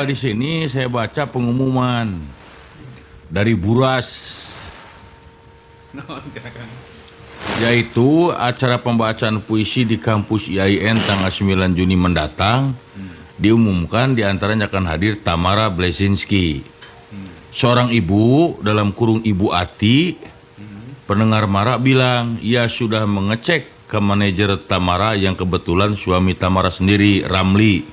di sini saya baca pengumuman dari Buras. Yaitu acara pembacaan puisi di kampus IAIN tanggal 9 Juni mendatang. Diumumkan diantaranya akan hadir Tamara Bleszynski. Seorang ibu dalam kurung Ibu Ati, pendengar Mara bilang ia sudah mengecek ke manajer Tamara yang kebetulan suami Tamara sendiri, Ramli.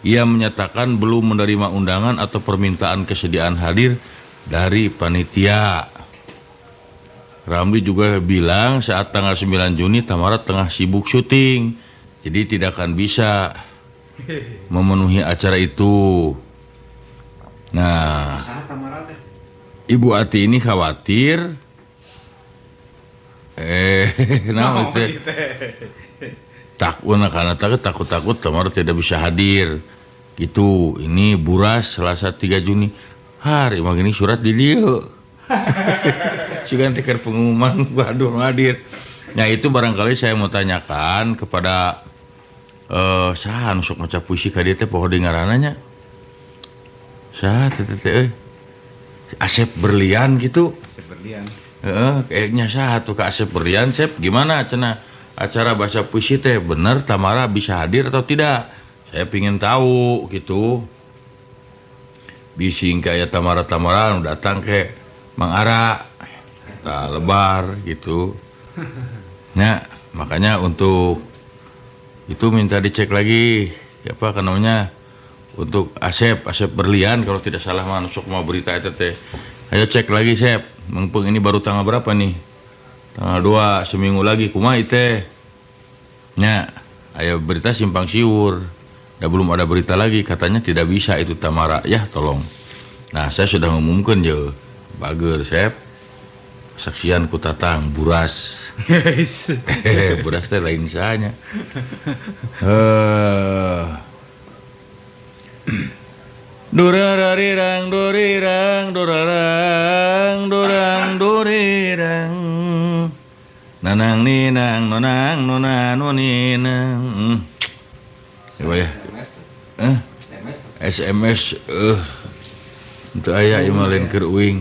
Ia menyatakan belum menerima undangan atau permintaan kesediaan hadir dari panitia. Ramli juga bilang saat tanggal 9 Juni Tamara tengah sibuk syuting, jadi tidak akan bisa memenuhi acara itu. Nah, Ibu Ati ini khawatir. Nah, itu takut, karena takut-takut Tamara tidak bisa hadir. Gitu. Ini Buras Selasa 3 Juni. Hari emang ini surat di dia. Sugan tiker pengumuman waduh hadir. Nah, itu barangkali saya mau tanyakan kepada saha nu sok maca puisi ka dieu teh poho deui ngaranna nya. Saha teh teh euy? Asep Berlian gitu. Asep Berlian. Heeh, kayaknya saha tuh ka Asep Berlian, Sep, gimana cenah acara baca puisi teh bener Tamara bisa hadir atau tidak? Saya pingin tahu gitu. Bising kayak Tamara-Tamara nu datang ke Mang Ara, tak lebar gitu. Nah, makanya untuk itu minta dicek lagi siapa kan namanya untuk Asep, Asep Berlian kalau tidak salah mah sok mau berita itu teh. Ayo cek lagi Sep, mumpung ini baru tanggal berapa nih? Tanggal 2, seminggu lagi kumaha teh. Nya, ayo berita simpang siur. Dah belum ada berita lagi, katanya tidak bisa itu Tamara. Ya, tolong. Nah, saya sudah mengumumkan je. Bager, Sep. Saksian ku Tatang Buras. Buras teh lain sahanya. Durararirang durirang durarang durang durirang. Nanang ninang nonang nona noninang. Coba ya. SMS untuk aya ieu mah lain keur uing.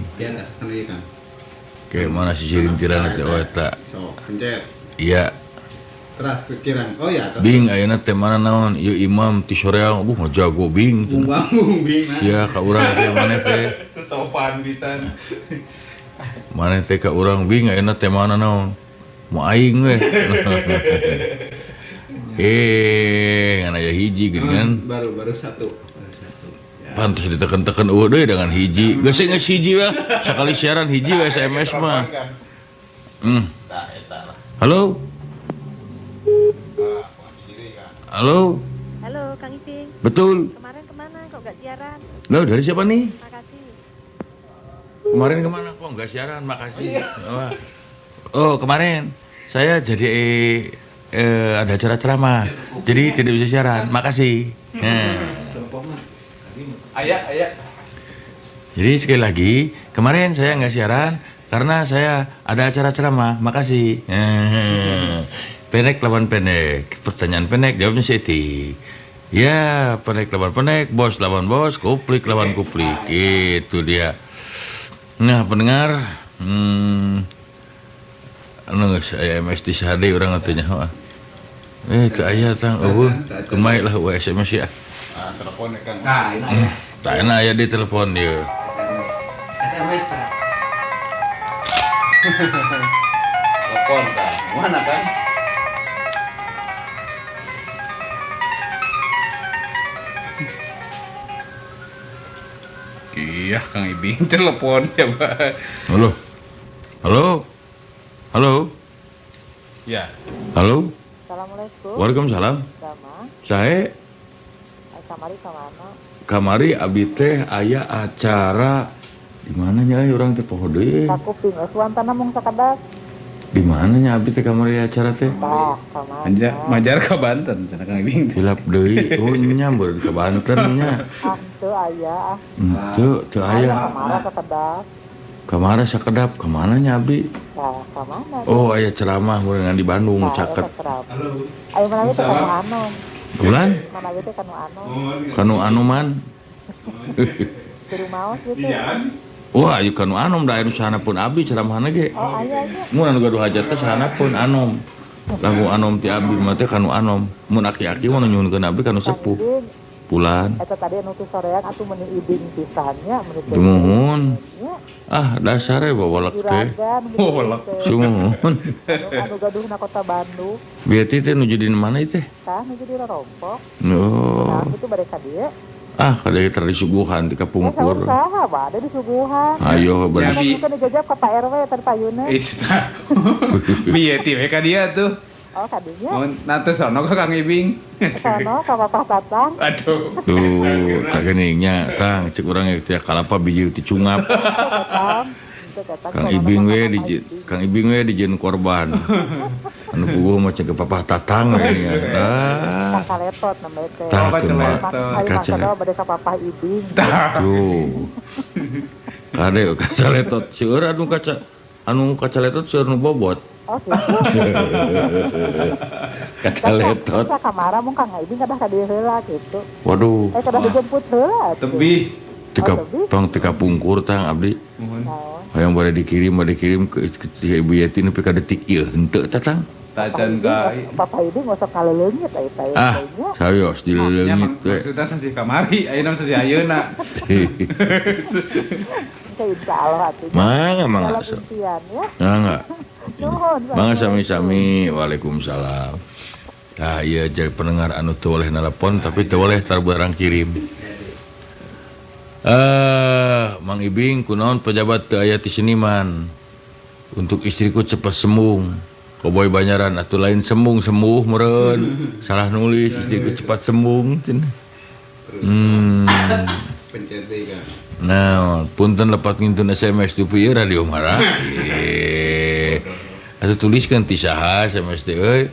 Kayak mana si sirintiran teh oh eta. Sok, pencet. Iya. Teras pikiran. Oh ya, Bing ayeuna teh mana naon? Ieu imam ti soreang, ngajago bing. Bung bing. Sia ka urang teh maneh teh. Sopan pisan. Maneh teh ka urang bing ayeuna teh mana naon? Mau aing we. Ngan aya hiji geuning kan. Baru satu. Baru satu. Ya. Pantes diteken-teken eueuh deui dengan hiji. Geus geus hiji we. Sakali siaran hiji we SMS mah. Halo. Halo. Halo Kang Iping. Betul. Kemarin kemana kok nggak siaran? Loh, dari siapa nih? Makasih. Kemarin kemana kok nggak siaran? Makasih. Oh, kemarin saya jadi ada acara ceramah, jadi tidak bisa siaran. Makasih. Nah. Ayah, ayah. Jadi sekali lagi, kemarin saya nggak siaran karena saya ada acara ceramah. Makasih. Pendek lawan pendek, pertanyaan pendek, jawabnya Siti. Ya, pendek lawan pendek, bos lawan bos, kuplik lawan kuplik. Itu dia. Nah, pendengar, anu geus aya MS di sade urang atuh nya. Teu aya tang eueuh, kemai lah eueuh SMS ya. Ah, telepon ya, Kang. Nah, ini aya. Tah enak aya di telepon ieu. SMS. SMS tah. Telepon tah. Mana, Kang? Iya, Kang Ibing telepon coba. Halo. Halo. Halo. Ya. Halo. Assalamualaikum. Waalaikumsalam. Sama. Sae. Kamari ka mana? Kamari abdi teh aya acara di mana nya euy urang teh poho deui. Ka kuping geus wantana mung sakedak. Di mana nya abdi teh kamari acara teh? Tah, ka mana? Anja, majar ka Banten cenah Kang Ibing teh. Hilap deui. Oh nya beureun ka Banten nya. Ah, teu aya ah. Henteu, teu aya. Kamara sakedap. Kamara sakedap, ka mana nya abdi? Tah, ka mana? Oh, aya ceramah meureun di Bandung Tah, caket. eta ceramah. Ayo mana teh kanu anom. Bulan? Mana teh kanu anom. Kanu anuman? Kudu maos gitu. Di jalan. Wah, ieu kanu anom da anu sahanapun abdi ceramahna ge. Oh, aya nya. Mun anu gaduh hajat teh sahanapun anom. Langkung anom ti abdi mah teh kanu anom. Mun aki-aki mah nu nyuhunkeun abdi kanu Kang sepuh. Ibing, Bulan. eta tadi anu ti sorean atuh meuni ibing pisan nya meuni teh. Sumuhun. Nya, Ah, dasar we wawalek teh. juragan gitu Wawalek. teh. Sumuhun. Anu anu gaduhna kota Bandung, Berarti teh nu jadi mana ieu teh? tah nu jadi rorompok. Oh. Nah, itu bade ka dieu. Ah, kada tadi disuguhan ti Eh, saur kapungkur. saha bade disuguhan. Ayo Ya, bade. Kan bukan dijajab ke Pak RW tadi payuna. Ista. Bieu ti we ka dia tuh. Oh, kadinya. Mun nanti sono ka Kang Ibing. Sono ka Bapak Tatang. Aduh. Tuh, tak geuning nya, tang cek urang teh kalapa biji ti cungap. Tatang. Kang Ibing we di Kang Ibing we dijieun korban. Anu puguh mah cek ke Papah Tatang we nya. Ah, Kaletot namanya teh. tah Apa tuh mah. celetot? Ayo Kaca. masa bade ka Papah Ibing. Tuh. Kade kaca letot seueur anu kaca letot seueur nu bobot. Oh, gitu. Kaca letot. Ka kamara mung Kang Ibing kadah ka dieu heula gitu. Waduh. Eh kadah dijemput heula atuh. Tebih. Tika tong tika pungkur tang abdi. Muhun. Naon? Hayang bade dikirim ke Ibu Yeti nepi ka detik ieu henteu tatang. Tacan ka. Papa Ibing osok kaleleungit eta teh Ah, nya. serius Nya dileleungit we. maksudna sasih kamari, ayeuna sasih ayeuna. Engke insya Allah atuh. Mangga mangga. Dalam impian ya. Mangga. Nuhun. Mangga sami-sami. Waalaikumsalam. Ah iya jadi pendengar anu teu boleh nelpon tapi teu boleh tar barang kirim. Mang Ibing kunaon pejabat teu aya ti seniman. Untuk istriku cepat sembuh. Koboy Banyaran atuh lain sembung sembuh meureun. Salah nulis istriku cepat sembuh cenah. Pencet deui Kang. Nah, punten lepat ngintun SMS dupi ieu radio marah. Atuh tuliskeun ti saha SMS teh euy.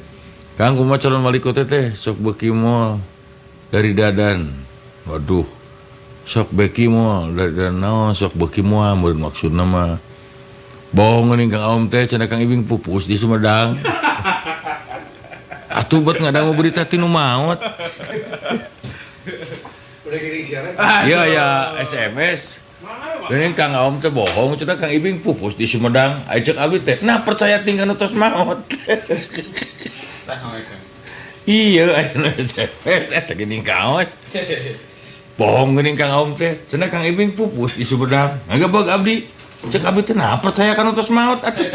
Kang kumaha calon wali kota teh sok beuki moal dari Dadan. Waduh. Sok beuki moal dari Dadan naon sok beuki moal meureun maksudna mah. Bohong geuning Kang Aom teh cenah Kang Ibing pupus di Sumedang. Atuh bet ngadangu berita ti nu maot. Udah kirim siaran. Iya ya SMS. Geuning Kang Aom teh bohong cenah Kang Ibing pupus di Sumedang. Ai ceuk abdi teh, nah percaya tinggal nu tos maot. Iya aya SMS eta geuning kaos. Bohong geuning Kang Aom teh, cenah Kang Ibing pupus di Sumedang. Ngagebeg abdi. Ceuk abdi teh nah percaya kana tos maot atuh.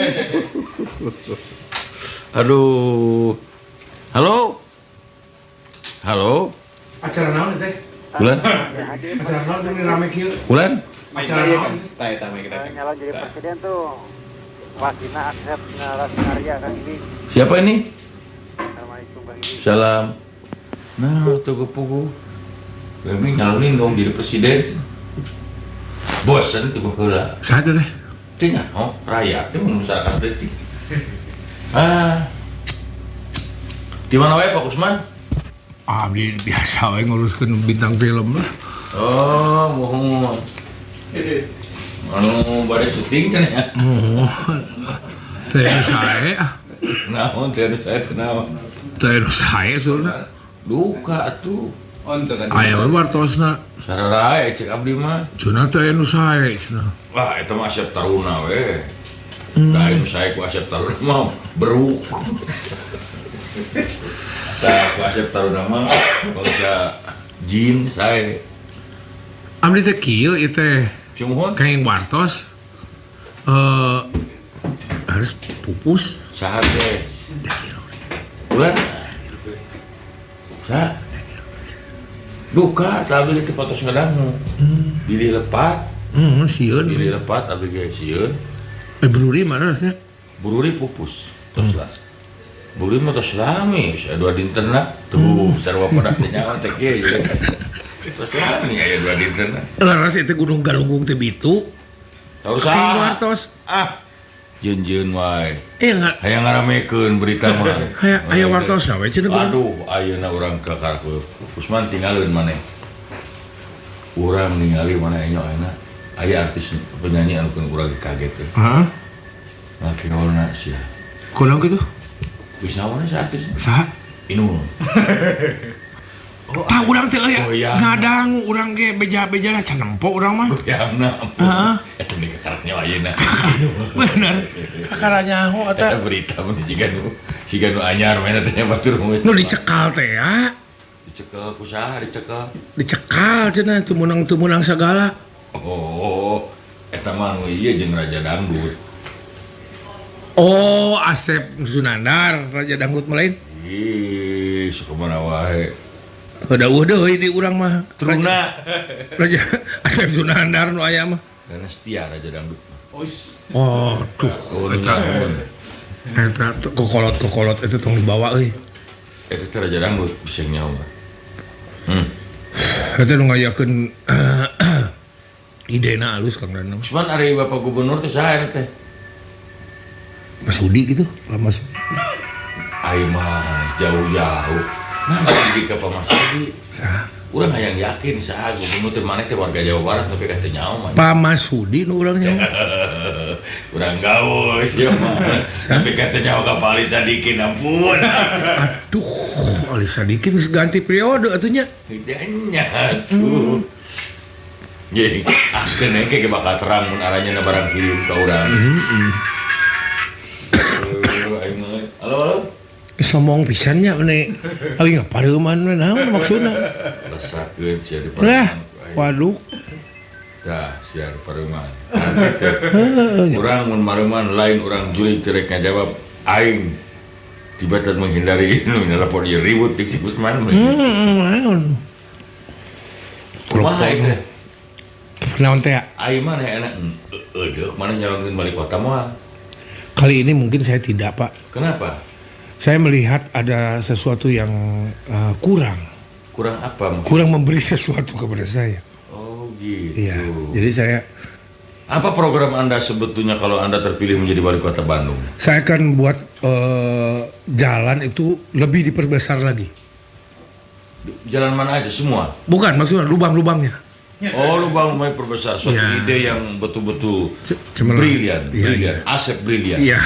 Aduh. Halo. Halo. Acara naon teh? Bulan? Acara naon teh rame kieu? Bulan? Acara naon? Tah eta mah kita. Nyalon jadi presiden tuh Wakina Asep Narasinaria Kang Ibing. Siapa ini? Assalamualaikum Bang Ibing. Salam. Nah, tuh pugu. Kami nyalonin dong jadi presiden. Bosen tuh heula. Saha teh? Teu nyaho rakyat teh mun masyarakat leutik. Ah. Di mana wae Pak Usman? Abdi biasa we nguruskeun bintang film lah. Oh, muhun. Anu bade syuting cenah ya. Muhun. Teh sae ah. Naon teh anu saya teh naon. Teh sae soalna. Duka atuh. On tuh kan. Aya we wartosna. Sararae cek abdi mah. Cenah teh anu sae cenah. Wah, eta mah Asep Taruna we. Da anu sae ku Asep Taruna mah beruk. Tah ku Asep Taruna mah bangsa jin sae. Abdi teh kieu ieu teh Sumuhun kenging wartos. Harus pupus. saha teh? Bulan. Saha? Duka tah abdi teh patos ngadangu. Dili lepat, Sieun. dili lepat abdi ge sieun. Bruri mana rasanya? Bururi pupus tos lah. Bururi mah tos lami, aya dua dintenna. Tuh, sarua pada teh nyawa teh kieu. Tos lami aya dua dintenna. Laras itu Gunung Galunggung teh bitu. Saur Kenging saha? wartos. Ah. Jeung-jeung wae. Enggak. Hayang ngaramekeun berita mah. Aya wartos we cenah. Aduh, ayeuna urang ka Karakur. Usman tinggalin maneh. Urang ningali maneh enyo ayeuna. Aya artis penyanyi anu keun urang kaget teh. Hah? Nah, kinorna sia. Kunaon kitu? Geus naon si artis? Saha? Inul. Tah urang teh euy Goyang. Ngadang urang ge beja-beja lah can nempo urang mah. Goyangna. Heeh. Eta mah kakarak nyawa ayeuna. Bener. Kakara nyaho Eta eta. berita mun siga nu anyar mainna teh batur geus. Nu dicekal teh ya. Dicekel ku saha dicekel? Dicekal cenah teu meunang sagala. Oh, eta mah nu ieu jeung Raja Dangdut. Oh, Asep Sunandar Raja Dangdut mah lain. Ih, sakumaha wae. Dawuh deui di urang mah. Truna Raja Asep Sunandar nu aya mah. karena setia Raja Dangdut. Oh, tuh Oh, eta eta kokolot-kokolot eta tong dibawa euy. Eta teh Raja Dangdut bisa nyawa. Eta nu ngayakeun idena alus Kang Danang. Cuman ari Bapak Gubernur teh saha eta teh? Mas Udi gitu, Pak Mas. Ayo mah jauh-jauh. Nah, di ka Pak Mas Udi. Saha? Urang hayang yakin saha gubernur teh maneh teh warga Jawa Barat tapi ka teu nyaho mah. Pak Masudi nu urang nyaho. Urang gaul sia mah. Tapi ka teu nyaho ka Pak Ali Sadikin ampun. Aduh, Ali Sadikin geus ganti periode atuh nya. Nya tuh. Ye, ah keun engke bakal terang mun aranya barang kirim ka urang. Aing mah. Halo, halo. Sombong pisan nya meni aing ngapareuman we naon maksudna. Resakeun sia di Lah, pareuman. waduh. Tah, sia di pareuman. Urang mun mareuman lain urang jurig teu rek ngajawab aing tiba-tiba menghindari nu nelpon ieu ribut jeung si Gusman. Naon. Kumaha ieu teh? Naon teh? Aing mah enak eudeuk mana nyalonkeun balik kota moal. Kali ini mungkin saya tidak, Pak. Kenapa? Saya melihat ada sesuatu yang kurang. Kurang apa? Mungkin? Kurang memberi sesuatu kepada saya. Oh gitu. Iya. Jadi saya Apa program Anda sebetulnya kalau Anda terpilih menjadi wali kota Bandung? Saya akan buat jalan itu lebih diperbesar lagi. Jalan mana aja semua? Bukan, maksudnya lubang-lubangnya. Oh, lubang lumayan perbesar. Suatu Ya. ide yang betul-betul Cemerlang. brilian, Iya, brilian. iya. Asep brilian. Iya,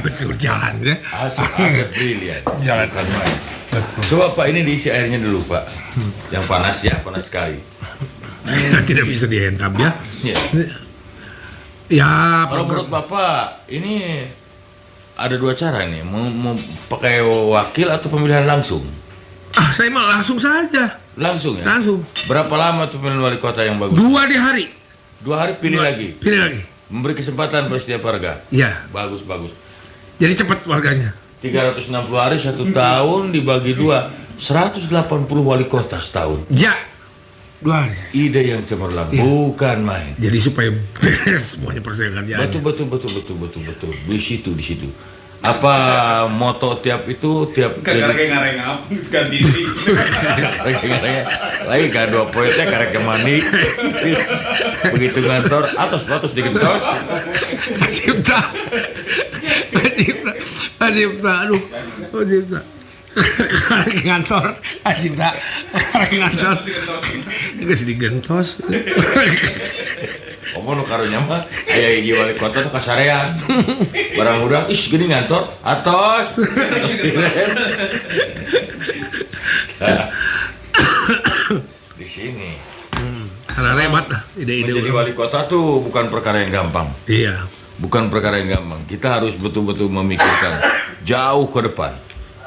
betul jalan ya. Asep, Asep brilian. Jalan. Bukan main. Betul. Coba Pak, ini diisi airnya dulu Pak. Yang panas ya, panas sekali. Tidak bisa dihentam ya. Ya. Ya, Kalau menurut Bapak, ini ada dua cara nih. Mau pakai wakil atau pemilihan langsung? Ah, saya mah langsung saja. Langsung ya? Langsung. Berapa lama tuh pemilihan wali kota yang bagus? 2 hari. 2 hari pilih lagi. Pilih lagi. Memberi kesempatan pada setiap warga. Iya. Bagus, bagus. Jadi cepat warganya. 360 hari 1 tahun dibagi 2, 180 wali kota setahun. Ya. 2 hari. Ide yang cemerlang, Ya. bukan main. Jadi supaya beres semuanya persiapannya. Betul, betul, betul, betul, betul, betul. Di situ, di situ. Apa moto tiap itu tiap Karek ngareng ganti sih. lagi kan 2 poinnya karek mandi. Begitu ngantor atas atas digentos. Cipta. Cipta. Cipta aduh. Cipta. Karek ngantor, Cipta. Karek ngantor. Geus digentos. Komo nu karunya mah aya hiji wali kota tuh kasarean. Barang udah ih gini ngantor atos. Di sini. Karena hebat lah ide-ide menjadi wali kota tuh bukan perkara yang gampang. Iya. Bukan perkara yang gampang. Kita harus betul-betul memikirkan jauh ke depan.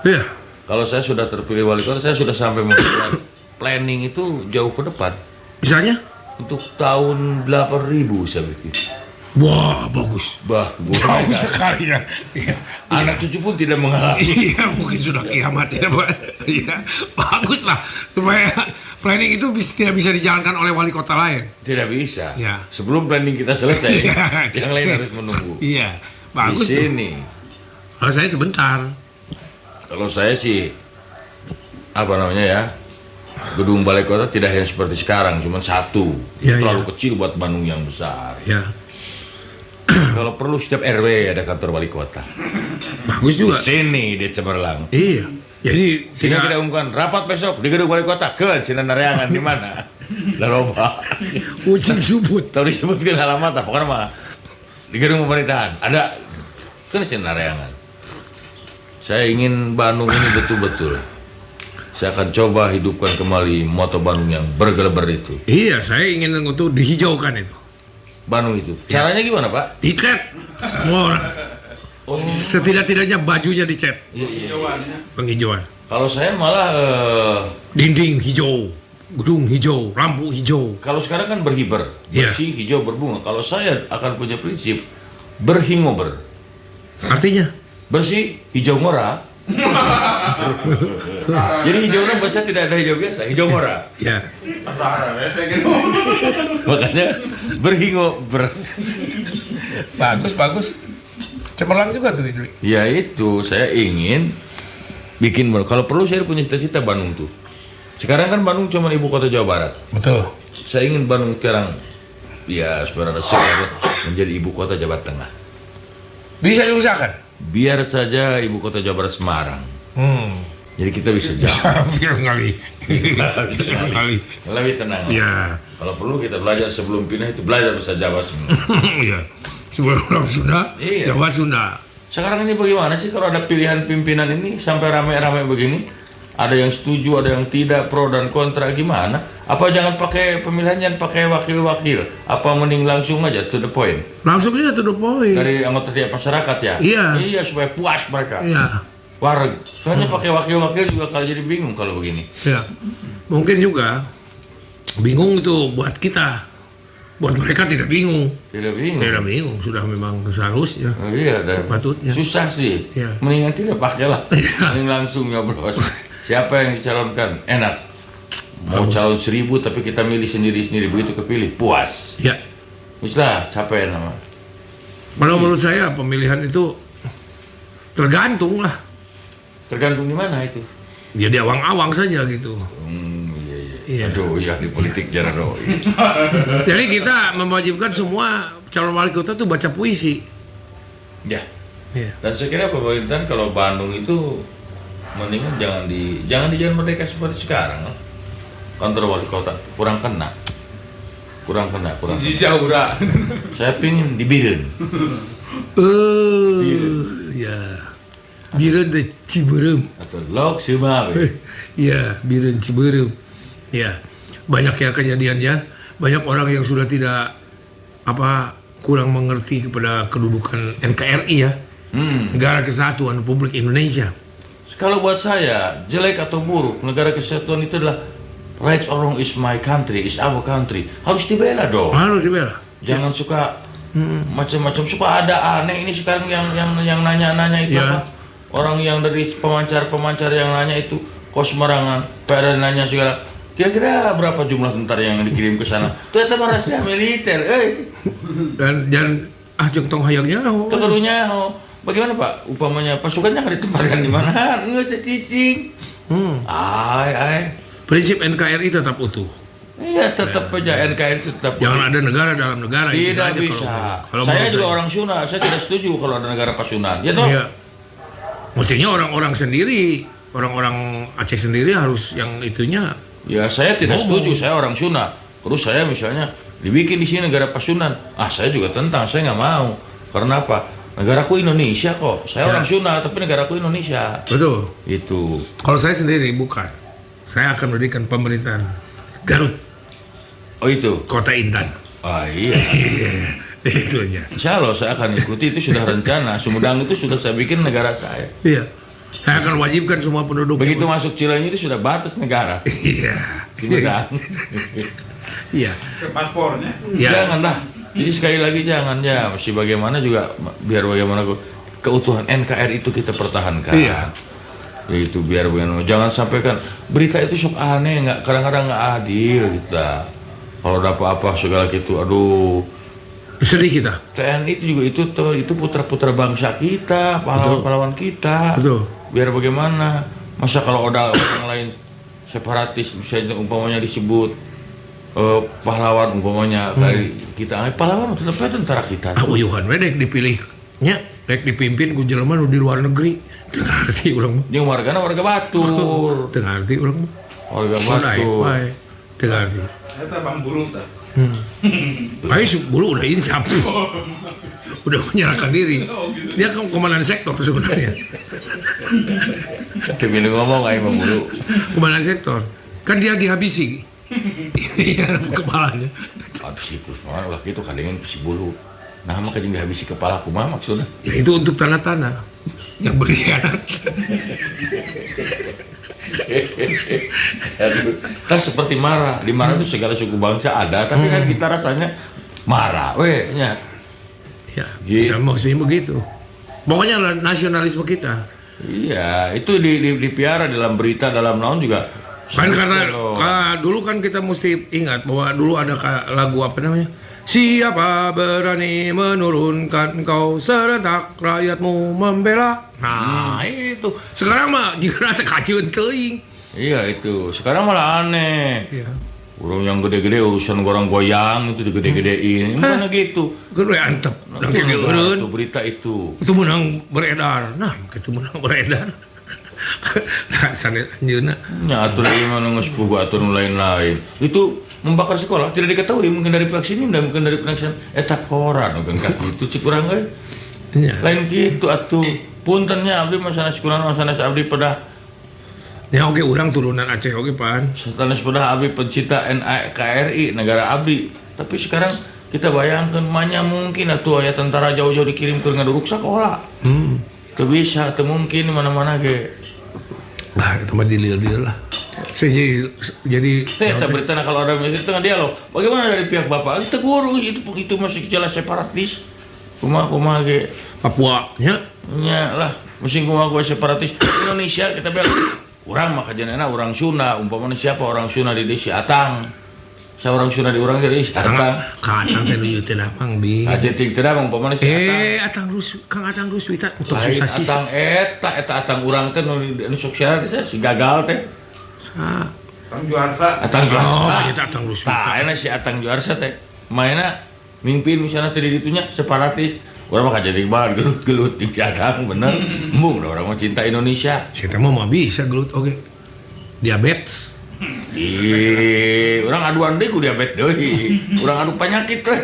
Iya. Kalau saya sudah terpilih wali kota, saya sudah sampai memikirkan planning itu jauh ke depan. Misalnya? Untuk tahun 8000 saya bikin. Wah, bagus. Bah, jauh sekali ya. Iya. Anak cucu pun tidak mengalami. Iya, mungkin sudah kiamat ya, Pak. Iya, bagus lah. Supaya planning itu tidak bisa dijalankan oleh wali kota lain. Tidak bisa. Ya. Sebelum planning kita selesai, ya. Yang lain harus menunggu. Iya, bagus. Di sini. Kalau saya sebentar. Kalau saya sih apa namanya ya? Gedung balai kota tidak hanya seperti sekarang, cuma satu. Ya, terlalu ya. Kecil buat Bandung yang besar. Ya. Kalau perlu setiap RW ada kantor wali kota. Bagus juga. Di sini dia cemerlang. Iya. Jadi sehingga tidak umumkan rapat besok di gedung wali kota ke Sinareangan di mana? Laroba. Ucing subut. Tahu disebutkan alamat apa pokoknya mah di gedung pemerintahan ada ke Sinareangan. Saya ingin Bandung ini betul-betul. Saya akan coba hidupkan kembali moto Bandung yang bergeleber itu. Iya, saya ingin untuk dihijaukan itu. Bandung itu. Caranya gimana, Pak? Dicat semua orang. Oh. Setidak-tidaknya bajunya dicat. Iya, iya. Penghijauan. Kalau saya malah dinding hijau, gedung hijau, lampu hijau. Kalau sekarang kan berhiber, bersih, hijau, berbunga. Kalau saya akan punya prinsip berhingober. Artinya? Bersih, hijau ngora. Jadi hijaunya bahasa tidak ada hijau biasa, hijau ngora. Ya. Makanya berhingober. Bagus, bagus. Cemerlang juga tuh itu. Ya itu, saya ingin bikin, kalau perlu saya punya cita-cita Bandung tuh. Sekarang kan Bandung cuma ibu kota Jawa Barat. Betul. Saya ingin Bandung sekarang ya sebenarnya menjadi ibu kota Jawa Tengah. Bisa diusahakan? Biar saja ibu kota Jawa Barat Semarang. Jadi kita bisa jauh. Bisa ngali. Bisa ngali. Lebih tenang. Ya. Kalau perlu kita belajar sebelum pindah itu belajar bahasa Jawa semua. Iya. Sebelum orang Sunda, iya. Jawa Sunda. Sekarang ini bagaimana sih kalau ada pilihan pimpinan ini sampai rame-rame begini? Ada yang setuju, ada yang tidak, pro dan kontra, gimana? Apa jangan pakai pemilihan, jangan pakai wakil-wakil? Apa mending langsung aja to the point? Langsung aja to the point. Dari anggota tiap masyarakat ya? Iya. Iya, supaya puas mereka. Iya. Warga. Soalnya pakai wakil-wakil juga kalau jadi bingung kalau begini. Iya. Mungkin juga bingung itu buat kita. Buat mereka tidak bingung. Tidak bingung. Tidak bingung, sudah memang seharusnya. Oh, iya, dan sepatutnya. Susah sih. Iya. Mendingan tidak pakai lah. Mending langsung nyoblos. Siapa yang dicalonkan? Enak. Mau calon 1000 tapi kita milih sendiri-sendiri, begitu kepilih puas. Ya. Wis lah, capek nama. Kalau menurut saya pemilihan itu tergantung lah. Tergantung di mana itu? Ya di awang-awang saja gitu. Iya, iya. Iya. Aduh, ya di politik jarang. Jadi kita mewajibkan semua calon wali kota tuh baca puisi. Ya. Ya. Dan saya kira pemerintahan kalau Bandung itu mendingan jangan di Jalan Merdeka seperti sekarang. Kantor wali kota kurang kena. Kurang kena. Jaura. Saya pingin di Bireuen. Ya. Bireuen teh Cibeureum. Atau Lok Sumawe. Ya, Bireuen Cibeureum. Ya. Banyak ya kejadiannya, banyak orang yang sudah tidak kurang mengerti kepada kedudukan NKRI ya. Negara Kesatuan Republik Indonesia. Kalau buat saya, jelek atau buruk, negara kesatuan itu adalah right or wrong is my country, is our country. Harus dibela dong. Harus dibela. Jangan suka macam-macam, suka ada aneh ini sekarang yang nanya-nanya itu ya. Apa? Orang yang dari pemancar-pemancar yang nanya itu kok sembarangan, pada nanya segala. Kira-kira berapa jumlah tentara yang dikirim ke sana? Itu rahasia militer, Dan jangan jeung tong hayangnya. Tentunya, bagaimana Pak? Upamanya pasukannya akan ditempatkan di mana? Nggak secicing. Ai. Prinsip NKRI tetap utuh. Iya, tetap aja NKRI tetap. Jangan ada negara dalam negara. Tidak bisa. Kalau saya juga orang Sunda, saya tidak setuju kalau ada negara Pasundan. Ya toh? Iya. Mestinya orang-orang sendiri, orang-orang Aceh sendiri harus yang itunya. Ya, saya tidak setuju. Saya orang Sunda. Terus saya misalnya dibikin di sini negara Pasundan. Ah, saya juga tentang. Saya nggak mau. Karena apa? Negaraku Indonesia kok. Saya orang Sunda, tapi negaraku Indonesia. Betul. Itu. Kalau saya sendiri bukan. Saya akan mendirikan pemerintahan Garut. Oh itu. Kota Intan. Ah iya. Itu aja. Insya Allah saya akan ikuti, itu sudah rencana. Sumedang itu sudah saya bikin negara saya. Iya. Saya akan wajibkan semua penduduk. Begitu masuk Cileunyi itu sudah batas negara. Iya. Sumedang. Iya. Paspornya. Janganlah. Jadi sekali lagi jangan ya, mesti bagaimana juga biar bagaimana keutuhan NKRI itu kita pertahankan. Iya. Yaitu biar bagaimana, jangan sampai kan berita itu sok aneh, nggak kadang-kadang nggak adil kita. Kalau ada apa-apa segala gitu, aduh. Sedih kita. TNI itu juga itu putra-putra bangsa kita, pahlawan-pahlawan kita. Betul. Biar bagaimana? Masa kalau ada orang lain separatis misalnya umpamanya disebut pahlawan umpamanya kali kita pahlawan tetap tentara kita. Ah, uyuhan we dek dipilihnya, dek dipimpin ku jelema nu di luar negeri. Teu ngarti urang mah. Jeung wargana warga batur. Teu ngarti urang mah. Warga batur. Teu ngarti. Eta bang bulu tah. Ayo bulu udah insaf. Udah menyerahkan diri. Dia kan komandan sektor sebenarnya. Teu milu ngomong aing mah mulu. Komandan sektor. Kan dia dihabisi. Iya, kepalanya. Habisi kumaha ulah kitu kadengen ku si bulu. Nah mah kajing dihabisi kepala kumaha maksudna? Ya itu untuk tanah-tanah yang berkhianat. Aduh, tas seperti marah. Di marah itu segala suku bangsa ada, tapi kan kita rasanya marah we nya. Ya, Gitu. bisa maksudnya begitu. Pokoknya nasionalisme kita. Iya, itu dipiara dalam berita, dalam naon juga. Kan karena Loh. dulu kan kita mesti ingat bahwa dulu ada lagu apa namanya? Siapa berani menurunkan kau serentak rakyatmu membela. Nah, itu. Sekarang mah jika ada kajian teuing. Iya itu. Sekarang malah aneh. Iya. Orang yang gede-gede urusan orang goyang itu digede-gedein. Mana gitu. Gede antep. Nah, Dan itu kayak negara eureun. tuh berita itu. Itu menang beredar. Nah, itu menang beredar. Nah, sanes anjeunna. Ya atuh ieu mah nu geus pugu atuh nu lain-lain. Itu membakar sekolah tidak diketahui mungkin dari pihak sini dan mungkin dari pihak sana. Eta koran mungkin ka kitu cik urang euy. Iya. Lain kitu atuh. Punten nya abdi mah sanes kurang mah sanes abdi pedah. Ya oke urang turunan Aceh oke pan. Sanes pedah abdi pencinta NKRI negara abdi. Tapi sekarang kita bayangkan manya mungkin atuh aya tentara jauh-jauh dikirim ke ngaduruk sekolah. Teu bisa, teu mungkin di mana-mana ge. Nah, itu mah dilir-lir lah. Saya jadi Teh, eta berita kalau ada itu tengah dialog. Bagaimana dari pihak Bapak? Tegur itu masih jelas separatis. Kumaha kumaha ge. Papua nya. Nya lah, musim kumaha kumaha separatis. Indonesia kita bela. Urang mah kajenena urang Sunda, umpamana siapa orang Sunda di desa Atang. Saya orang Sunda di urang di desa Atang. Ka Atang teh nu ieu teh Mang Bi. Aja ting teh umpamana si Atang. Atang Rus, Kang Atang Ruswita untuk Lain susah sisa. Atang eta eta Atang urang teh nu sok siaran teh si gagal teh. Sa. Atang Juarsa. Atang Juarsa. Oh, eta Atang Ruswita. Tah, enak si Atang Juarsa teh. Mainna mimpin misalnya teh di ditunya separatis. Urang mah jadi banget gelut-gelut di si Atang bener. Embung da urang mah cinta Indonesia. Saya teh mah bisa gelut oke. Diabetes. Ih, urang aduan deui ku diabetes deui. Urang adu penyakit teh.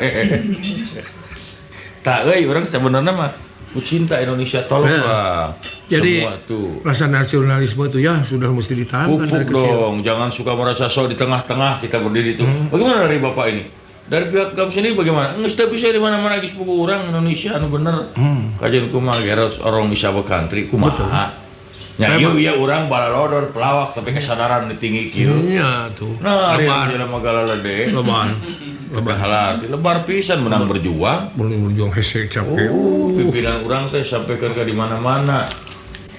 Tah euy urang sebenarnya mah ku cinta Indonesia tolong lah. Jadi semua tuh. Rasa nasionalisme itu ya sudah mesti ditanamkan dari Pupuk kecil. dong, jangan suka merasa sok di tengah-tengah kita berdiri itu. Bagaimana dari Bapak ini? Dari pihak GAM sendiri bagaimana? Nggak bisa di mana-mana geus pugu urang Indonesia anu bener. Kajian kumaha geros orang bisa country kumaha. Ya ieu ieu urang balalodor pelawak tapi kesadaran tinggi kieu. Iya tuh. Nah, ari lebar, jelema magalala de. lebar. Lebar halar, lebar pisan menang berjuang. Belum berjuang hese capek. Oh, pimpinan urang teh sampai ke di mana-mana.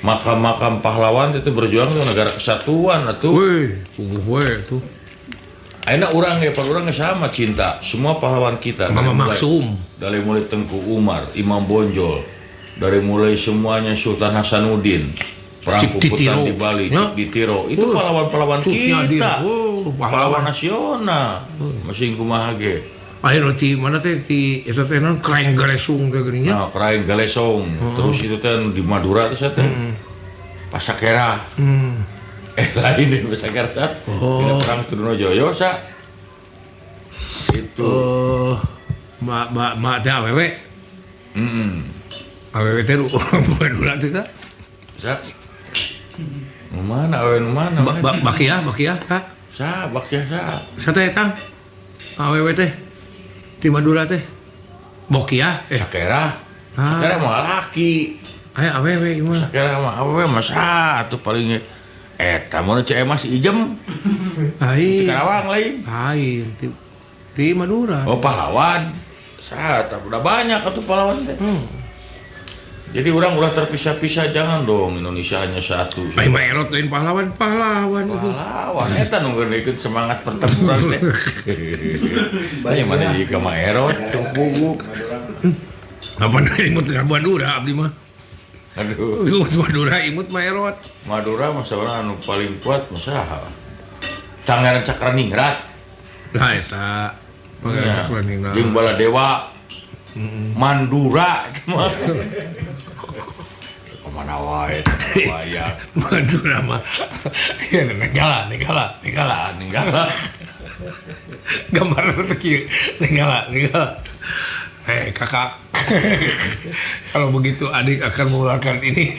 Makam-makam pahlawan itu berjuang tuh negara kesatuan atuh. Wih, puguh we tuh. Ayeuna urang ge urang ge sama cinta semua pahlawan kita. Mama Maksum. Dari mulai Tengku Umar, Imam Bonjol, dari mulai semuanya Sultan Hasanuddin, perang Cip Puputan Ditiro. di Bali, Ya. Cip Ditiro, itu pahlawan-pahlawan kita. Oh, Pahlawan pahlawan. nasional. Masih kumaha ge. Ayo ti mana teh ti eta teh naon Kraeng Galesung teh geuning nya. Nah, Kraeng Galesong. Terus itu teh di Madura teh saya teh. Pasakera. Lain di Pasakera. Oh. Dina perang Trunojoyo sa. Itu. Oh, ma ma ma teh awewe. Awewe teh urang Madura teh sa. Sa. Nu mana awewe nu mana? Bakiah, bakiah sa. Sa, bakiah sa. Sa teh Kang. Awewe teh di Madura teh. Bokiah eh Sakera. Ah. Sakera mah laki. Aya awewe ieu mah. Sakera mah awewe mah sa atuh paling eta mun cek Mas Ijem. Lain. Di Karawang lain. Lain di Madura. Oh pahlawan. Sa, udah banyak atuh pahlawan teh. Jadi orang ulah terpisah-pisah jangan dong, Indonesia hanya satu. Ai mah erot lain pahlawan, pahlawan itu. Pahlawan eta nu ikut semangat pertempuran teh. Banyak mana jika mah erot tunggu. Apa imut ka Madura abdi mah. Aduh. Imut Madura imut mah erot. Madura mah saurang anu paling kuat mah saha? Pangeran Cakraningrat. Lah eta Pangeran Cakraningrat. Jeung Baladewa. Mandura mah. Kemana wae wayang. Madura mah. Ya nenggala, nenggala, nenggala, nenggala. Gambar teh kieu, nenggala, nenggala. Kakak. Kalau begitu adik akan mengeluarkan ini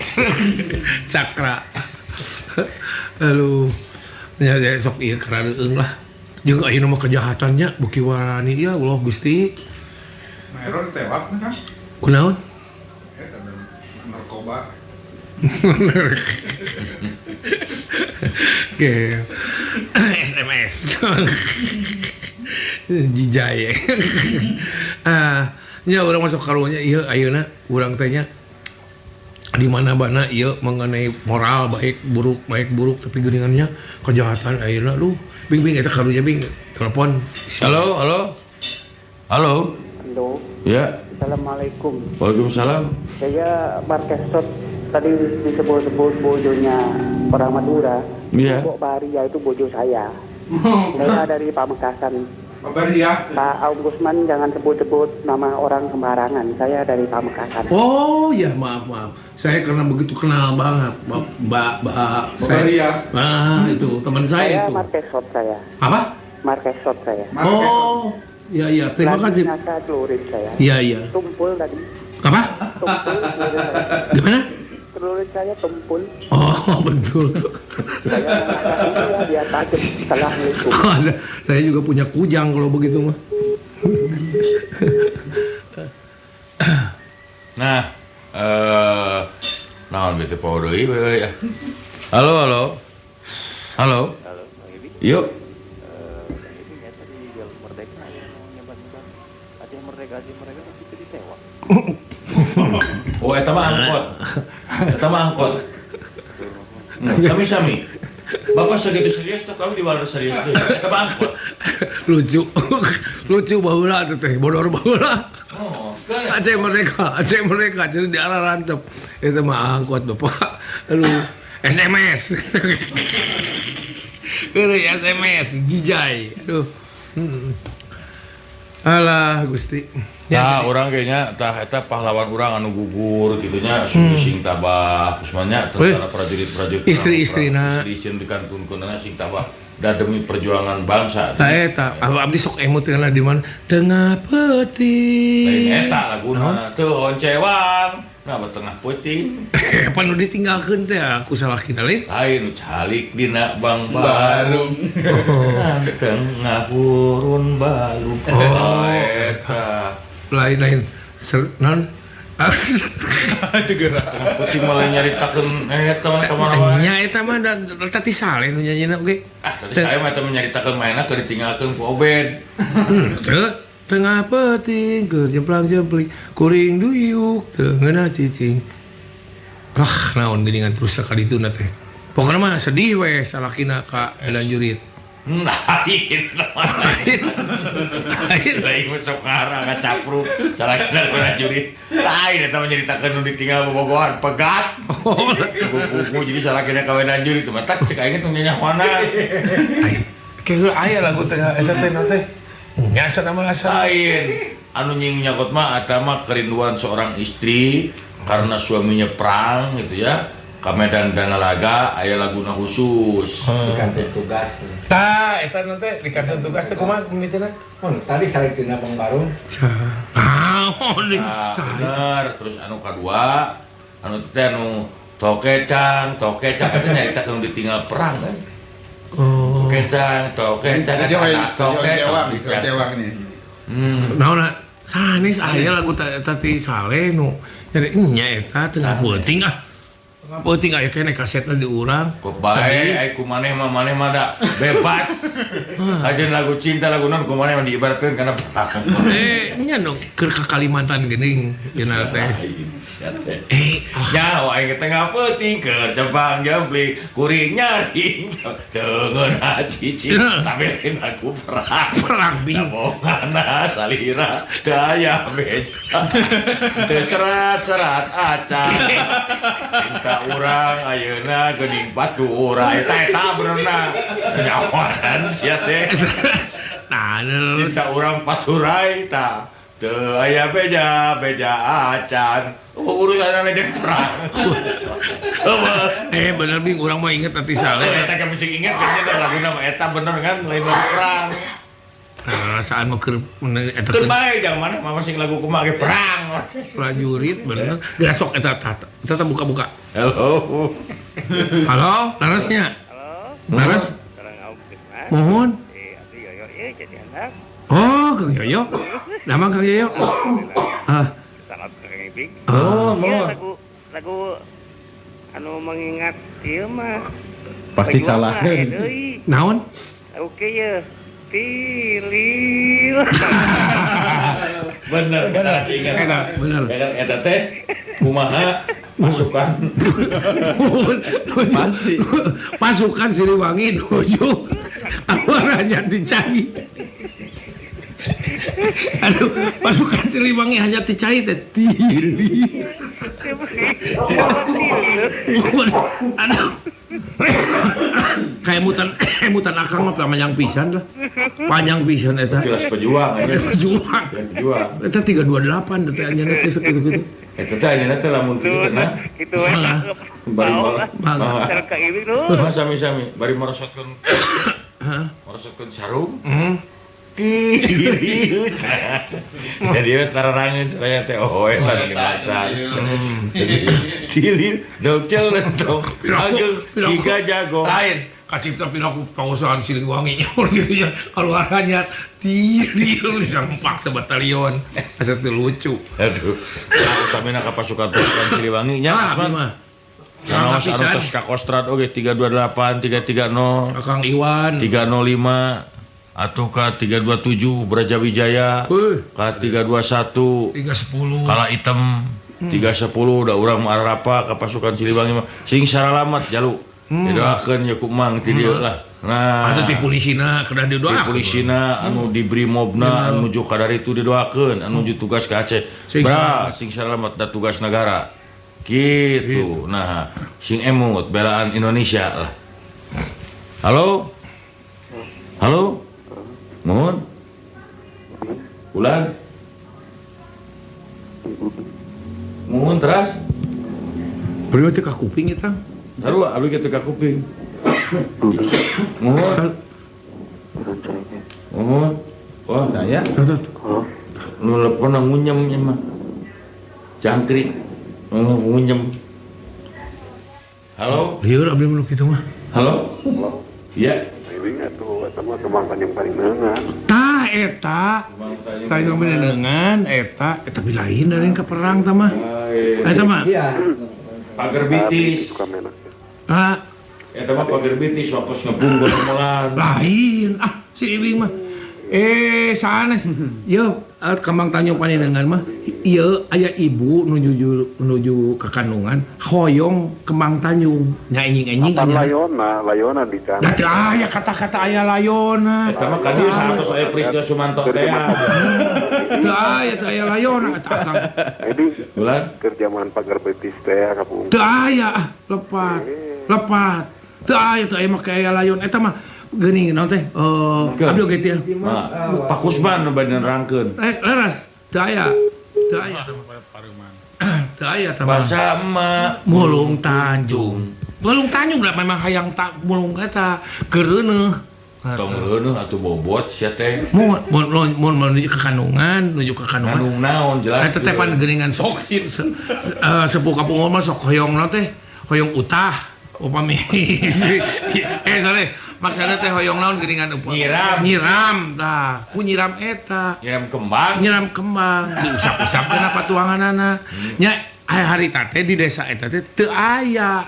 cakra. Lalu ya sok ieu karadeung lah. Jeung ayeuna mah kejahatannya beuki warani ya Allah Gusti. Error tewak kan? Kunaon? Narkoba. Oke. SMS. Jijai. Nya urang masuk karunya ieu ayeuna urang teh nya di mana-mana ieu mengenai moral baik buruk tapi geuningannya kejahatan ayeuna duh bing-bing eta karunya bing telepon. Halo, halo. Halo. Halo. Ya. Assalamualaikum. Waalaikumsalam. Saya Markesot tadi disebut-sebut bojonya orang Madura. Iya. Bok Baria itu bojo saya. Saya dari Pamekasan. Pak Baria. Pak Aung Gusman jangan sebut-sebut nama orang sembarangan. Saya dari Pamekasan. Oh ya maaf. Saya karena begitu kenal banget Mbak Baria. Nah itu teman saya itu. Markesot saya. Apa? Markesot saya. Oh iya iya terima kasih. Nasa celurit saya. Iya iya. Tumpul tadi. Apa? Tumpul. Gimana? Celurit saya tumpul. Oh betul. Saya mengatakan dia tajam. Assalamualaikum. Oh, saya juga punya kujang kalau begitu mah. Nah, naon bete poho deui we ya. Halo, halo. Halo. Halo, Bang Ibi. Yuk. Bang Ibi nya tadi di Jalur Merdeka yang nyebar-nyebar Aceh Merdeka tapi itu ditewak. Oh, eta mah angkot. Eta mah angkot. Sami-sami. Bapak segitu serius tuh kami diwala serius tuh. Eta mah angkot. Lucu. Lucu baheula teh, bodor baheula. Oh, kan. Aceh Merdeka jadi di arah rantep. Eta mah angkot Bapak. Aduh, SMS. Euy, SMS jijai. Aduh. Alah Gusti. Ya, orang kayaknya tah eta pahlawan urang anu gugur gitunya sing tabah kusmanya tentara prajurit-prajurit istri-istrina istri dikantunkeunana sing tabah da demi perjuangan bangsa. Tah eta abdi sok emut kana di mana tengah peuting. Lain eta laguna teu oncewang nah tengah peuting. Apa nu ditinggalkeun teh aku salakina lain. Lain nu calik dina bang barung. Tengah purun balung. Oh eta. Lain-lain non tengah peuting malah nyaritakeun eta mah ka mana wae. Nya eta mah da tadi saleh nu nyanyina oge. Ah tadi saya mah eta nyaritakeun mainna keur ditinggalkeun ku Obed. Teu tengah peuting keur jemplang-jempling kuring duyuk teu ngeunah cicing. Lah naon geuningan terus sakadituna teh. Pokona mah sedih we salakina ka Edan Jurit. Lain lain lain masuk ngarang ngacapruk salakina ka jurit. Lain eta mah nyaritakeun nu ditinggal bobogohan pegat. Buku jadi salakina ka Edan Jurit mah tak cek aing teh nyanyahoana. Keheul aya lagu teh eta teh naon teh. Nyasa nama asa. Lain anu nying nyakot mah eta mah kerinduan seorang istri karena suaminya perang gitu ya. Ka Medan Danalaga aya laguna khusus. Dikantun tugas. Tah eta nanti dikantun tugas teh kumaha mimitina? Oh, tadi cari tina Bang Barung. Naon deui? Bener, terus anu kadua anu teh anu tokecang eta nyaritakeun ditinggal perang kan. Oh. Tokecang, tokecang nih. Naon sanes aya lagu eta ti Saleh nu nyari nya eta tengah peuting ah. Peuting aya keneh kasetna di urang. Kok bae ai ku maneh mah da bebas. Ajeun lagu cinta lagu naon ku maneh mah diibaratkeun kana perang. Nya nu keur ka Kalimantan geuning dina teh. Nyaho aing tengah peuting keur jempang jempling kuring nyaring teu ngeunah cicing tapi lain lagu perang. Perang bing. Bongana salira daya beja. Teu serat-serat acan. Cinta urang ayeuna geuning batur eta eta benerna nyawasan sia teh. Nah, cinta urang paturai ta teu aya beja beja acan urusan jeung perang. Bener bing urang mah inget tadi Saleh. Eta ka mesti inget kayaknya laguna mah eta bener kan lain lagu perang. Rasaan mah keur eta Keur bae jang mana mah masing lagu kumaha ge perang. Prajurit bener. Geura sok eta tata. Eta buka-buka. Halo. Halo, larasnya. Halo. Laras. Mohon. Oh, Kang Yoyo. Nama Kang Yoyo. Ah. Salam Kang Ibing. Oh, mohon. Lagu anu mengingat ieu mah. Pasti salah. Naon? Oke ya. Tilil. Bener, bener ingat. Bener. Eta teh kumaha pasukan. Pasti. Pasukan Siliwangi nuju hanya dicari. Aduh, pasukan Siliwangi hanya dicari teh tilil. Aduh. Kayak mutan akang mah panjang pisan lah. Panjang pisan eta. Jelas pejuang aja. Pejuang. Pejuang. Eta 328 teh anjeunna teh sakitu-kitu. Eta teh anjeunna teh lamun kitu teh nah. Kitu we. Bari mah. Sami-sami bari merosotkeun. Merosotkeun sarung. Heeh. Tilil. Jadi we tararangeun saya teh oh eta nu dimaksad. Tilil docel tong ageng siga jago. Lain kacipta piraku pengusahaan Siliwangi gitu ya. Kalau hanya tilil disampak sebatalion. Asa teu lucu. Aduh. Utamina ka pasukan-pasukan Siliwangi nya. Mah. Kang anu ka Kostrad oge 328 330. Kang Iwan 305 atau ka 327 Brajawijaya, ka 321 310 Kala Item 310 da urang mah arapa ka pasukan Siliwangi mah sing saralamat jalu. Didoakeun ya ku Mang ti dieu lah. Nah, atuh ti polisina kedah didoakeun. Ti polisina anu di Brimobna anu nuju ka daritu didoakeun, anu nuju tugas ka Aceh. Bra sing saralamat da tugas negara. Gitu. Nah, sing emut belaan Indonesia lah. Halo? Halo? Mohon. Ulan. Mohon teras. Beri teh ka kuping eta. Sarua abdi ge teu ka kuping. Mohon. Mohon. Wah, saya. Nu lepon ngunyem ieu mah. Jangkrik. Ngunyem. Halo? Lieur abdi mah kitu mah. Halo? Iya. Tah eta tah panenengan eta eta lain dari ka perang tah mah. Eta mah. Pager bitis. Ah, eta mah pager bitis waktu ngebung gomolan. Lain ah si Ibing mah. Sanes. Yeuh, Kembang Tanjung panenengan mah ieu aya ibu nuju ka kandungan hoyong Kembang Tanjung nya enjing-enjing aya layona, layona di kana. Da teu aya kata-kata aya layona. Eta mah ka dieu saha aya Prisda Sumanto teh. Teu aya layona eta akang. Bulan keur jaman pagar betis teh kapung. Teu aya ah lepat. Lepat. Teu aya make aya layon eta mah geuning naon teh? Abdi oge teh. Pak Kusman nu bade nerangkeun. Leres, teu aya. Teu aya. Teu aya tah. Basa emak Mulung Tanjung. Mulung Tanjung lah memang hayang tak mulung eta keureuneuh. Tong reuneuh atuh bobot sia teh. Mun mun menuju ke kandungan, nuju ke kandungan. Kandung naon jelas. Eta teh pan geuningan sok sepuh kapungkur mah sok hoyong naon teh? Hoyong utah upami. Sorry. Maksudna teh hoyong naon geuningan upami. Nyiram. Nyiram tah, ku nyiram eta. Nyiram kembang. Nyiram kembang, diusap-usapkeun patuanganana. Nya harita teh di desa eta teh teu aya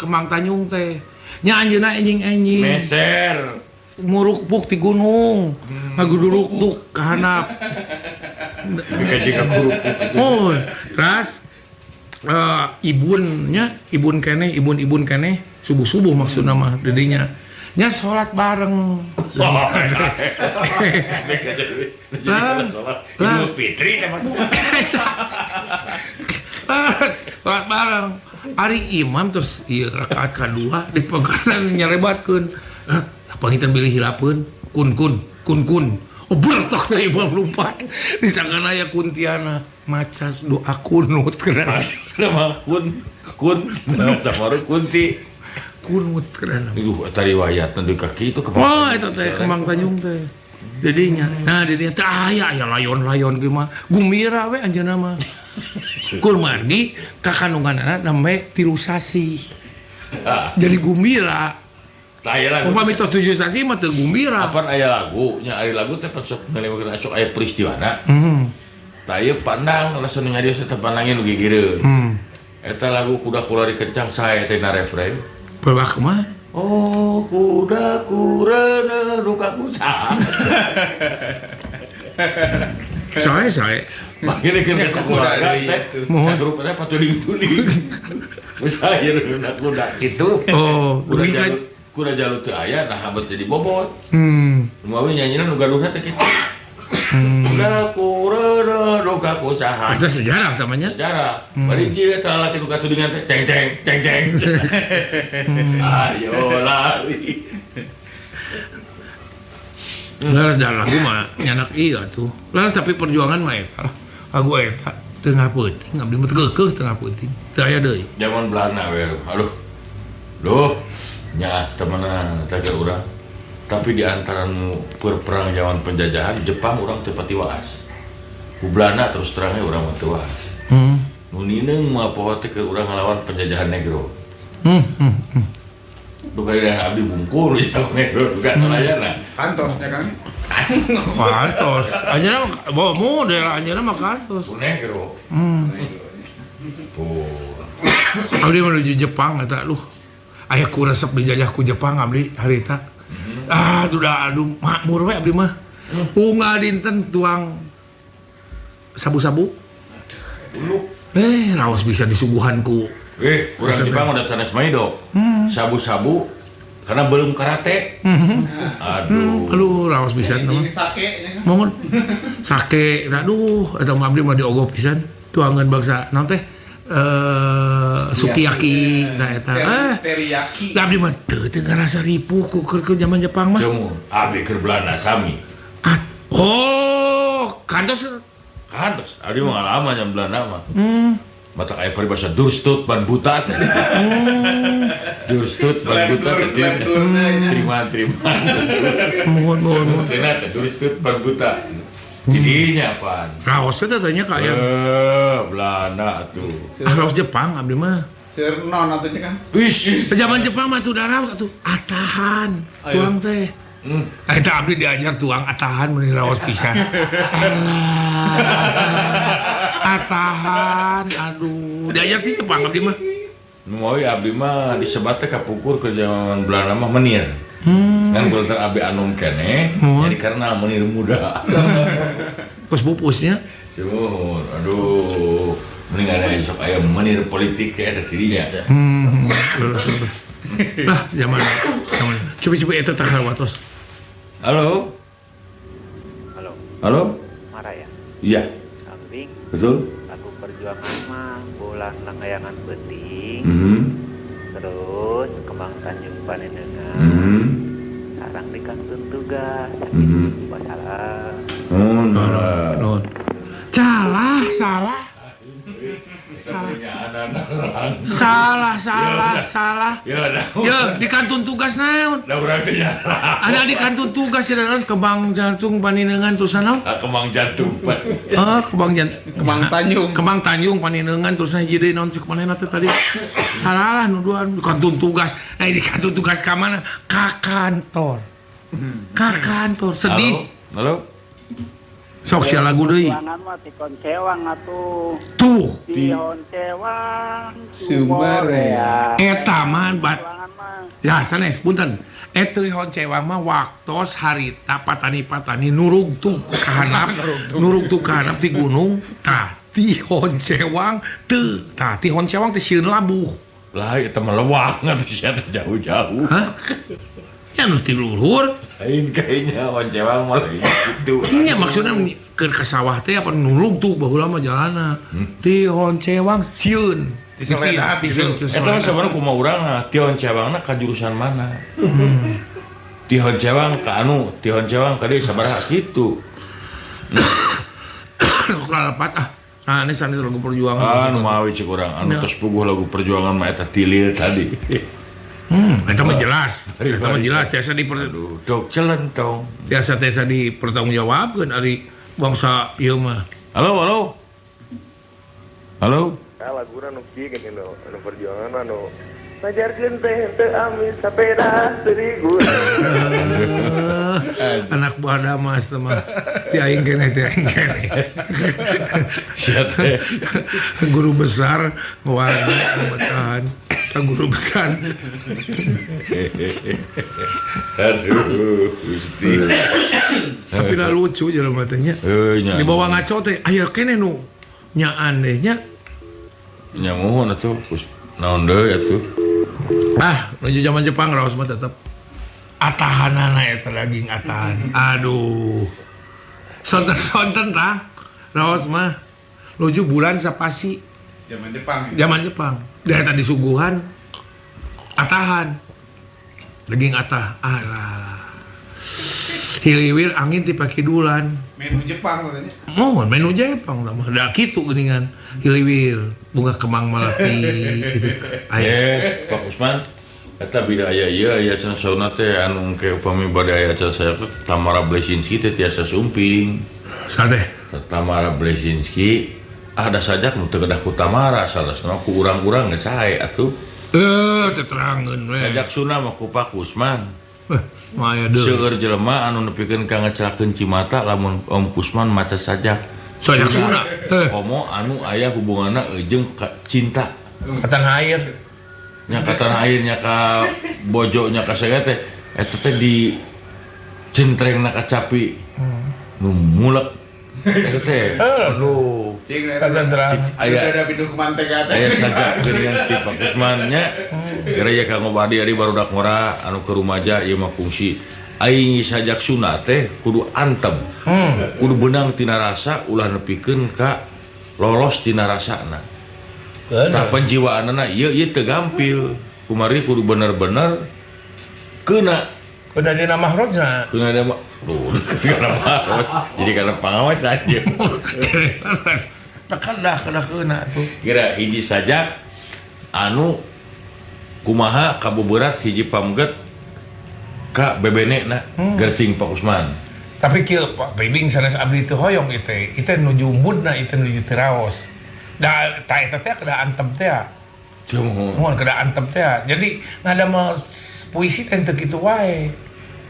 Kembang Tanjung teh. Nya anjeunna enjing-enjing. Meser. Murukpuk ti gunung. Ngaguduruk ka handap. Oh, terus ibunnya, ibun keneh, ibun-ibun keneh subuh-subuh maksudna mah didinya. Nya salat bareng. Lah, Idul Fitri teh maksudna. Salat bareng. Ari imam terus ieu rakaat kadua dipegang nyarebatkeun. Pangitan bilih hilapeun kun kun kun kun. Oh bertok teh imam lumpat. Disangkana aya kuntiana macas doa kunut kana. Mah kun kun samaru kunti. Kunut kana. Aduh eta riwayatna deui ka kitu Kembang. Oh eta teh Kembang Tanjung teh. Didinya. Nah, didinya teh aya aya layon-layon ge mah. Gumbira we anjeunna mah. Kurmargi kakandunganana nembe 3 sasih. Jadi gumbira. Tah aya lagu. Upami tos 7 sasih mah teu gumbira. Apan aya lagu, nya ari lagu teh sok ngelewat sok aya peristiwana. Tah ieu pandang langsung nyarios eta pandangin nu gigireun. Eta lagu kuda kulari kencang sae teh na refreng. Pelbah kumaha? Oh, kuda kurene duka kusa. Sae sae. Manggil keur ka keluarga teh. Sagrup teh patuling-tuling. Musair kuda kitu. Oh, kuda jalu, kuda jalu teu aya nah habet jadi bobot. Mawi nyanyina nu gaduhna teh kitu. Kuda kurene duka kusaha. Eta sejarah namanya. Sejarah. Bari ieu eta lalaki nu katudingan teh ceng ceng ceng ceng. Ayo lari. Laras dan lagu mah nyanak ieu atuh. Laras tapi perjuangan mah eta lah. Lagu eta tengah peuting abdi mah keukeuh tengah peuting. Teu aya deui. Zaman Belanda we. Aduh. Duh, nya temenan eta ge urang. Tapi di antara nu perang zaman penjajahan Jepang urang teu pati waas. Ku Belanda terus terangnya urang mah teu waas. Nu nineung mah poho teh keur urang ngalawan penjajahan negro. Duka daerah abdi bungkul ya negro duka salayana. Kantosnya kan. Kantos. Anjeunna bawa mu daerah anjeunna mah kantos. Ku negro. Tuh. Abdi menuju Jepang eta aduh. Aya ku resep dijajah ku Jepang abdi harita. Ah, duda aduh makmur we abdi mah. Unggal dinten tuang sabu-sabu. Raos bisa disuguhan ku. Urang Jepang udah sanes maido. Sabu-sabu karena belum karate. Aduh. Aduh, raos pisan mah. Mohon. Sake, aduh, eta mah abdi mah diogoh pisan. Tuangan bangsa naon teh? Sukiyaki nah eta. Teriyaki. Lah abdi mah teu ngarasa ripuh ku keur zaman Jepang mah. Cuma abdi keur Belanda sami. Oh, kantos. Kantos. Abdi mah ngalaman zaman Belanda mah. Mata aya paribasa durstut ban buta. Durstut ban buta. Terima. Mohon. Kena teh durstut ban buta. Jadinya apaan? Raos teh tanya ka aya. Belanda atuh. Raos Jepang abdi mah. Sirnon atuh nya kan. Wis, zaman Jepang mah atuh da raos atuh atahan tuang teh. Eta abdi diajar tuang atahan meuni raos pisan. Atahan, aduh. Diajar ti Jepang abdi mah. Nu mawi abdi mah disebat teh kapungkur ke zaman Belanda mah menir. Kan golongan abdi anom keneh, jadi karena menir muda. Terus pupusnya? Sumur, aduh. Mending ada sok aya menir politik teh eta dirinya. Terus. Lah, zaman coba-coba eta teh watos. Halo. Halo. Halo? Marah ya? Iya. Kambing. Betul. Lagu perjuangan mah bulan langgayangan penting. Terus Kembang Tanjung Panenengan. Sarang di kantun tugas. Wassalam. Nuhun. Salah, salah. Salah. Salah. Ya, di kantun tugas naon? Da urang teh nyalah. Ada di kantun tugas ya naon Kembang Jantung Paninengan terus naon? Kembang Jantung. Oh, Kembang Jantung. Kembang Tanjung. Kembang Tanjung Paninengan terus hiji deui naon cek manehna teh tadi. Salah lah nu duaan kantun tugas. Nah, di kantun tugas ka mana? Ka kantor. Ka kantor sedih. Halo. Sok sia lagu deui. Perjuangan mah ti Koncewang atuh. Tuh, ti Koncewang Sumarea. Eta mah bat. Ya sanes punten. Eta Honcewang mah waktos harita patani-patani nurugtug ka handap, nurugtug ka handap ti gunung. Tah, ti Honcewang teu. Tah, ti Honcewang teh sieun labuh. Lah eta mah lewang atuh sia teh jauh-jauh. Hah? Ya nu ti luhur. Lain kayaknya Honcewang mah lain kitu. Nya maksudna keur ka sawah teh apa nurugtug baheula mah jalanna. Ti Honcewang sieun. Ti soledat Ti Eta mah sabarna kumaha urangna, ti Honcewangna ka jurusan mana? Ti Honcewang ka anu, ti Honcewang ka dieu sabaraha kitu. Kurang lepat ah. Sanes sanes lagu perjuangan. Anu mawi cek urang anu tos puguh lagu perjuangan mah eta tilil tadi. Eta mah jelas. Eta mah jelas tiasa dok celentong. Tiasa dipertanggungjawabkeun ari bangsa ieu mah. Halo, halo. Halo. Laguna nu kieu geuning nu perjuangan anu ngajarkeun teh teu amis sapeda seribu. Anak buah Damas teh mah. Ti aing keneh, ti aing keneh. Sia teh. Guru besar ngawarna betahan. Ka guru besar. Aduh, Gusti. Tapi lah lucu jelema teh nya. Dibawa ngaco teh aya keneh nu nyaan deh nya. Nya muhun atuh. Naon deui atuh. Ah, menuju zaman Jepang raos mah tetep atahanana eta daging atahan. Aduh. Sonten-sonten tah raos mah. Nuju bulan sapasi. Zaman Jepang. Ya? Zaman Jepang. Dari tadi suguhan atahan. Daging atah. Alah. Hiliwir angin ti pakidulan. Menu Jepang katanya. Mohon menu Jepang lah mah. Da kitu geuningan. Hiliwir bunga kemang melati gitu. Aya. Pak Usman, eta bida aya ieu aya cenah sauna teh anu engke upami bade aya acara saya Tamara Blesinski teh tiasa sumping. Sade. Tamara Blesinski ada sajak nu teu kedah ku Tamara salasna ku urang-urang geus sae atuh. Teu terangeun we. Sajak Sunda mah ku Pak Usman. Maya deui. Seueur jelema anu nepikeun ka ngecelakeun cimata lamun Om Kusman maca sajak. Sajak Sunda. Komo anu aya hubunganna jeung cinta. Ka tanah air. Nya ka tanah air nya ka bojo nya ka sagala teh eta teh di jentrengna kacapi. Nu mulek eta teh. Aduh. Cing aya aya sajak geuningan ti Pak Kusman nya. Gara ya kanggo badi ari barudak ngora anu ke rumaja ieu mah fungsi. Aing sajak Sunda teh kudu antem. Kudu beunang tina rasa ulah nepikeun ka lolos tina rasana. Tah penjiwaanana ieu ieu teu gampil. Kumari kudu bener-bener keuna. Keuna dina mahrojna. Keuna dina kana mahroj. Jadi kana pangawas aja. Nah kedah keuna tuh. Kira hiji sajak anu kumaha kabuberat hiji pamget ka bebenekna gercing Pak Usman. Tapi kieu Pak Bibing sanes abdi teu hoyong ieu teh nuju moodna ieu nuju teu raos. Da ta eta teh kedah antem teh. Muhun kedah antem teh. Jadi ngadamel puisi teh teu kitu wae.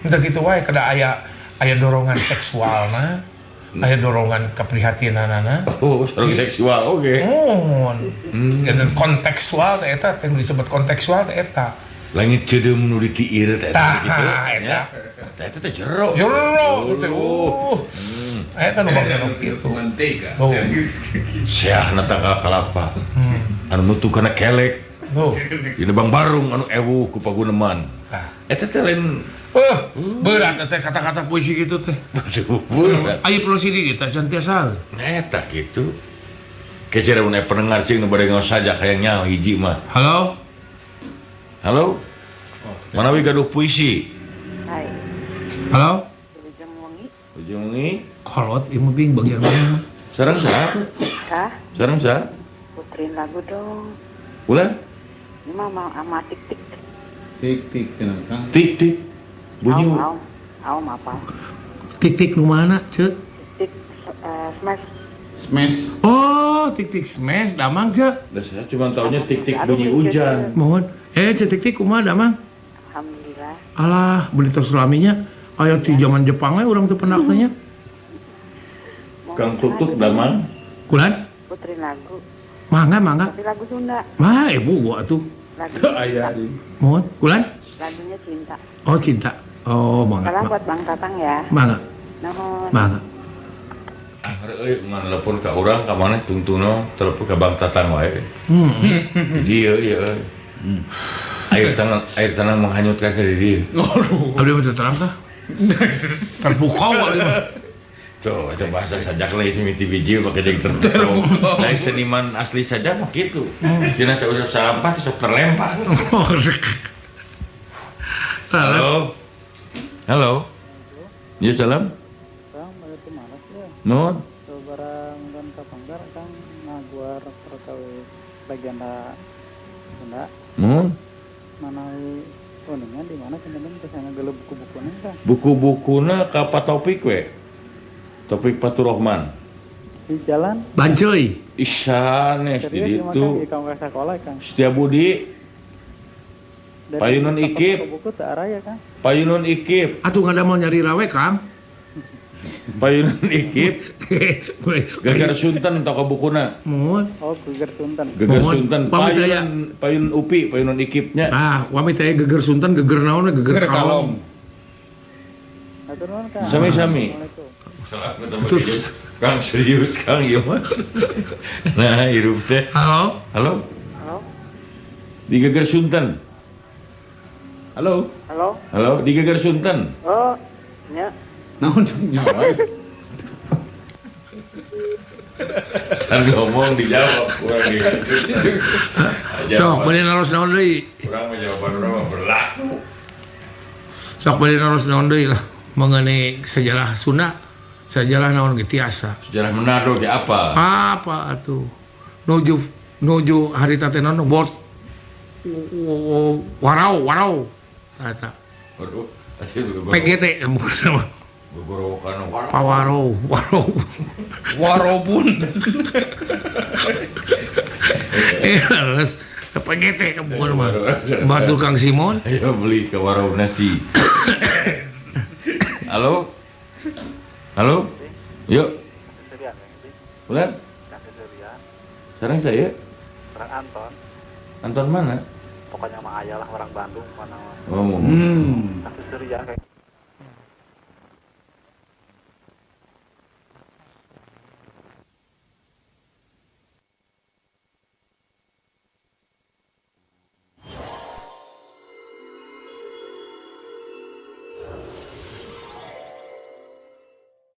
Teu kitu wae kedah aya dorongan seksualna, aya dorongan keprihatinanana. Oh, sareng seksual oge. Muhun. Dan kontekstual teh eta teh disebut kontekstual teh eta. Langit ceudeum nu ditiir teh eta kitu. Eta. Tah eta teh jero. Jero teh. Eta nu bangsa nu kitu. Oh. Seahna tangkal kalapa. Anu nutu kana kelek. Tuh. Dina Bang Barung anu ewuh ku paguneman. Tah. Eta teh lain berat teh kata-kata puisi gitu teh. Berat. Aya prosidi kita can tiasa. Eta kitu. Kejer mun aya pendengar cing nu bade ngaos sajak hayang nyaho hiji mah. Halo. Halo. Manawi gaduh puisi. Hai. Halo. Ujung wengi. Ujung wengi. Kolot ieu mah bing bagian mana? Sareng saha? Kah? Sareng saha? Puterin lagu dong. Ulah? Ini mah mau ama tik-tik. Tik-tik cenah Kang. Tik-tik. Bunyi. Aum apa? Tik-tik nu mana, Ceu? Tik smash. Smash. Oh, tik-tik smash damang, Ceu. Da saya cuma taunya tik-tik bunyi hujan. Mohon. Ceu tik-tik kumaha damang? Alhamdulillah. Alah, beli tos laminya. Aya ti zaman Jepang we urang teu pendak teh nya. Kang Tutuk damang. Kulan? Puterin lagu. Mangga, mangga. Tapi lagu Sunda. Mah, ibu gua atuh. Lagu aya. Mohon, kulan? Lagunya Cinta. Oh, Cinta. Oh, mangga. Salam buat Bang Tatang ya. Mangga. Nuhun. Mangga. Euy, ngan telepon ka urang ka maneh tungtungna telepon ka Bang Tatang wae. Di dieu ieu euy. Air tanah menghanyutkan ke diri. Aduh. Abdi mah teu terang tah. Terpukau abdi mah. Tuh, itu bahasa sajak lah mimiti biji pakai jeung terpukau. Lain seniman asli sajak mah kitu. Cenah sausap sampah sok terlempar. Halo. Halo. Ya salam. Kang, bade tumaros ya. Nuhun. Barang dan kapanggar Kang ngaguar perkawi legenda Sunda. Nuhun. Manawi uningan di mana teman-teman teh ngageleuh buku-bukuna tah. Buku-bukuna ka Pak Taufik we. Taufik Faturrahman. Di jalan Banceuy. Isanes di ditu. Di kampung sekolah Kang. Setiabudi. Payunun Ikip. Buku teu araya Kang. Payunun Ikip. Atuh ngadamel nyari rawe Kang. Payunun Ikip. Geger Sunten toko bukuna. Mohon. Oh, Geger Sunten. Geger Sunten. Payun Upi, Payunun Ikipnya. Ah, wami teh Geger Sunten, geger naon, geger kalong. Hatur nuhun Kang. Sami-sami. Kang serius Kang ieu mah. Nah, hirup teh. Halo. Halo. Halo. Di Geger Sunten. Halo. Halo. Halo, di Geger Sunten. Oh, nya. Naon nyawa. Can ngomong dijawab kurang gitu. Sok bade naros naon deui? Kurang mah jawaban urang mah berlaku. Sok bade naros naon deui lah mengenai sejarah Sunda. Sejarah naon ge tiasa. Sejarah Manado ge apa? Apa atuh? Nuju harita teh naon bot warau warau eta. Waduh, asli PGT bukan. Gogorowokan Pawaro, waro. Warobun. Eh, PGT bukan mah. Batu Kang Simon. Ayo beli ke warung nasi. Halo? Halo? Yuk. Bulan? Sekarang saya. Orang Anton. Anton mana? Pokoknya mah ayah lah orang Bandung mana. Oh. Kasih Surya kayak.